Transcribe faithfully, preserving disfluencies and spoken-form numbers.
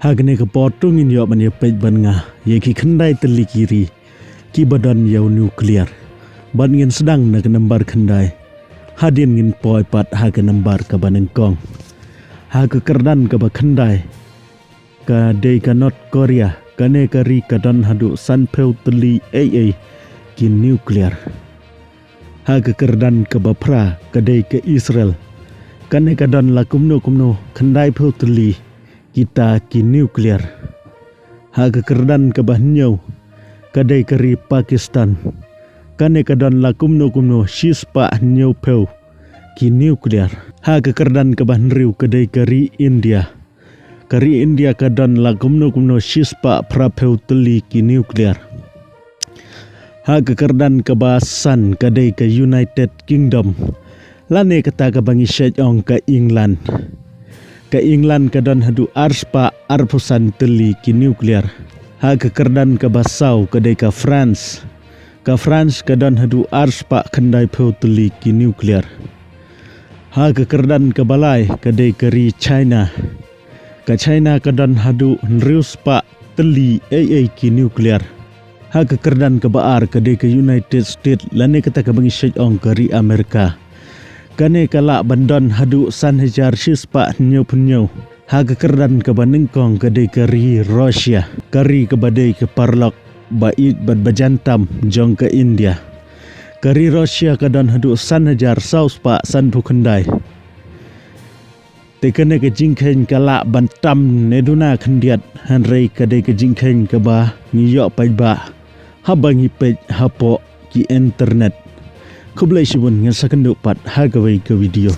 Ha kane ka por to ngin ïoh ban ïa peit bad nga ïa ki khyndai tylli ki ri kiba don ïa u nuclear. Bad ngin sdang na ka nambar khyndai hadien ngin poi pat ha ka nambar kaba nyngkong. Ha ka kyrdan kaba khyndai ka dei ka North Korea, kane ka ri ka don haduh sanphew tylli ei ei ki nuclear. Ha ka kyrdan kaba phra ka dei ka Israel, kane ka don la kumno kumno khyndaiphew tylli kita ki nuclear. Ha ka kyrdan kaba hynñiew ka dei ka ri Pakistan, kane ka don la kumno kumno shispah hynñiewphew ki nuclear. Ha ka kyrdan kaba hynriew ka dei ka ri India, ka ri India ka don la kumno kumno shispah phraphew tylli ki nuclear. Ha ka kyrdan kaba san ka dei ka United Kingdom, lane kata kaba ngi shait ong ka England. Ka England ka don haduh arspah arphew san tylli ki nuclear. Ha ka kyrdan kaba saw ka dei ka France, ka France ka don haduh arspah khyndaiphew tylli ki nuclear. Ha ka kyrdan kaba lai ka dei ka ri China, ka China ka don haduh hynriew spah tylli ei ei ki nuclear. Ha ka kyrdan kaba ar ka dei ka United States, lane kata kaba ngi shait ong ka ri Amerika, kane ka lah ban don haduh san hajar shispah hynñiewphew hynñiew. Ha ka kyrdan kaba nyngkong ka dei ka ri Russia, ka ri kaba dei ka paralok ba ïeit bad ba jan tam jong ka India. Ka ri Russia ka don haduh san hajar saw spah sanphew khyndai. Te kane ka jingkheiñ ka lah ban tam ne duna khyndiat, hynrei ka dei ka jingkheiñ kaba ngi ïoh paidbah haba ngi peit hapoh ki internet. Khublei shibun, ngin sa kynduh pat ha kawei ka video.